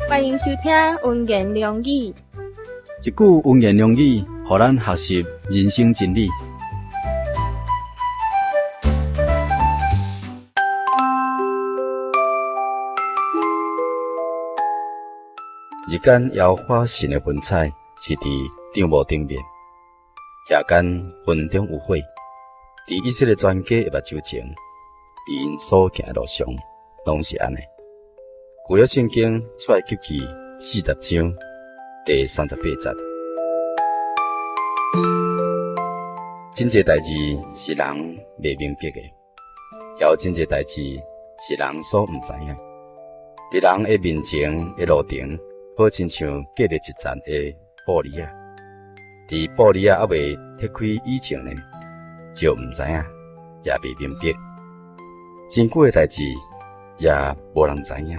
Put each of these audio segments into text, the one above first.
歡迎收聽溫言良語。一句溫言良語，予咱學習人生真理。日間耶和華神的雲彩是佇帳幕頂面，夜間雲中有火。佇以色列全家的目睭前，佇𪜶所行的路上，攏是按呢。舊約聖經出埃及記40章第38節。真濟代誌是人袂明白的，也有真濟代誌是人所毋知影。佇人的面前的路程，好親像隔著一層的玻璃仔。佇玻璃仔猶未拆開以前呢，就毋知影，也袂明白。真久的代誌也無人知影，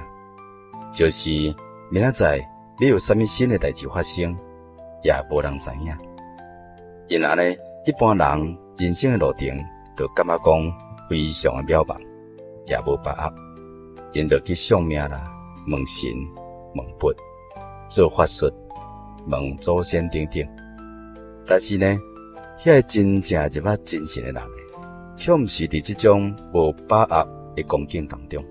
就是明仔載欲有啥物新的代誌發生，也無人知影。因按呢，一般人人生的路程，就感覺講非常的渺茫，也無把握。𪜶就去算命啦，問神、問佛、做法術、問祖先等等。但是呢，遐个真正入捌真神的人，卻毋是佇這種無把握的光景當中，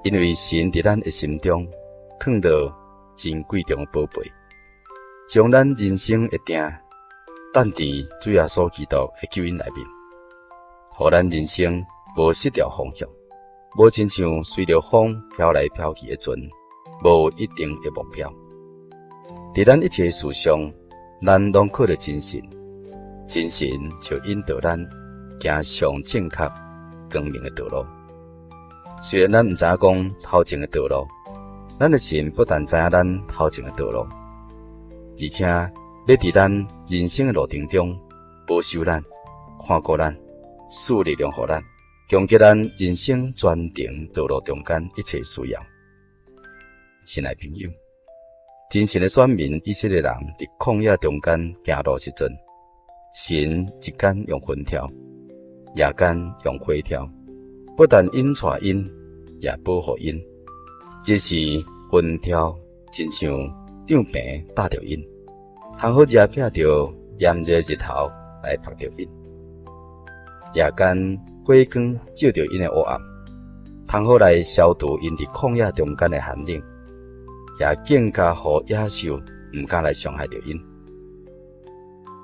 因為神佇咱的心中囥著真貴重的寶貝，將咱人生的定等佇主耶穌基督的救恩內面，予咱人生無失掉方向，無親像隨著風飄來飄去的船，無一定的目標。佇咱一切事上，咱攏靠著真神，真神就引導咱行上正確光明的道路。雖然咱毋知影講頭前的道路，咱的神不但知影咱頭前的道路，而且欲佇咱人生的路程中保守咱、看顧咱、賜力量予咱，供給咱人生全程道路中間一切需要。親愛朋友，真神的選民以色列人佇曠野中間行路時陣，神日間用雲柱，夜間用火柱，不但引帶𪜶，也保護𪜶。這時雲柱親像帳棚罩著𪜶，通好遮蔽著炎熱日頭來曝著𪜶。夜間火光照著𪜶的黑暗，通好來消除𪜶佇曠野中間的寒冷，也更加予野獸毋敢來傷害著𪜶。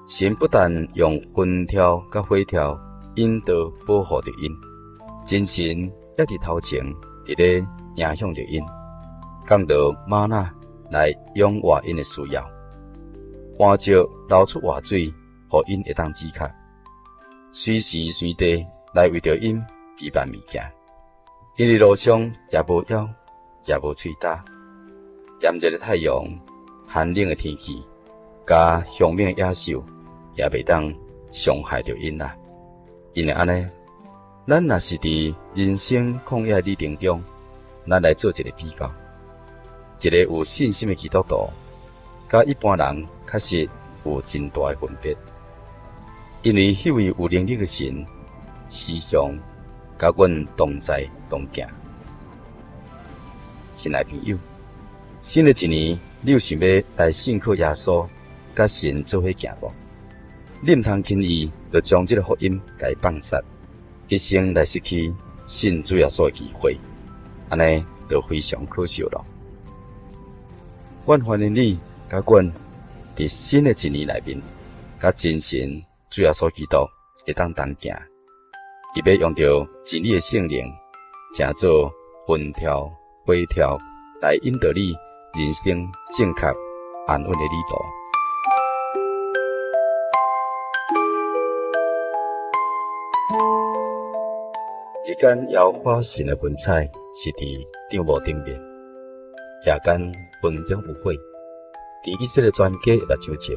神不但用雲柱佮火柱引導保護著𪜶，真神也佇頭前佇咧影響著𪜶，降落嗎哪來養活𪜶的需要，磐石流出活水，予𪜶會當止渴，隨時隨地來為著𪜶備辦物件。𪜶佇路上也無枵，也無喙焦，炎熱的太陽、寒冷的天氣，佮凶猛的野獸，也袂當傷害著𪜶啦。因為按呢，咱若是佇人生曠野旅程中，咱來做一個比較，一個有信心的基督徒，佮一般人確實有真大的分別。因為彼位有能力的神，時常佮阮同在同行。親愛朋友，新的一年，你有想欲來信靠耶穌，佮神做伙行無？你毋通輕易就將這個福音共伊放殺，一生來失去信主耶穌的機會，按呢就非常可惜囉。阮歡迎你，佮阮佇新的一年內面，佮真神主耶穌基督會當同行。伊欲用著真理的聖靈，成做雲柱、火柱，來引導你人生正確安穩的旅途。日間耶和華神的雲彩是佇帳幕頂面，夜間雲中有火，佇以色列全家的目睭前，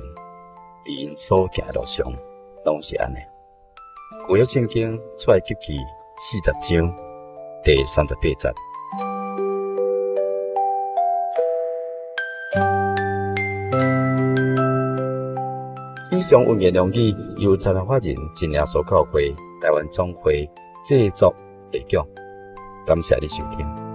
佇𪜶所行的路上，攏是按呢。舊約聖經出埃及記40章第38節。以上溫言良語由財團法人真耶穌教會台灣總會製作提供。感謝你收聽。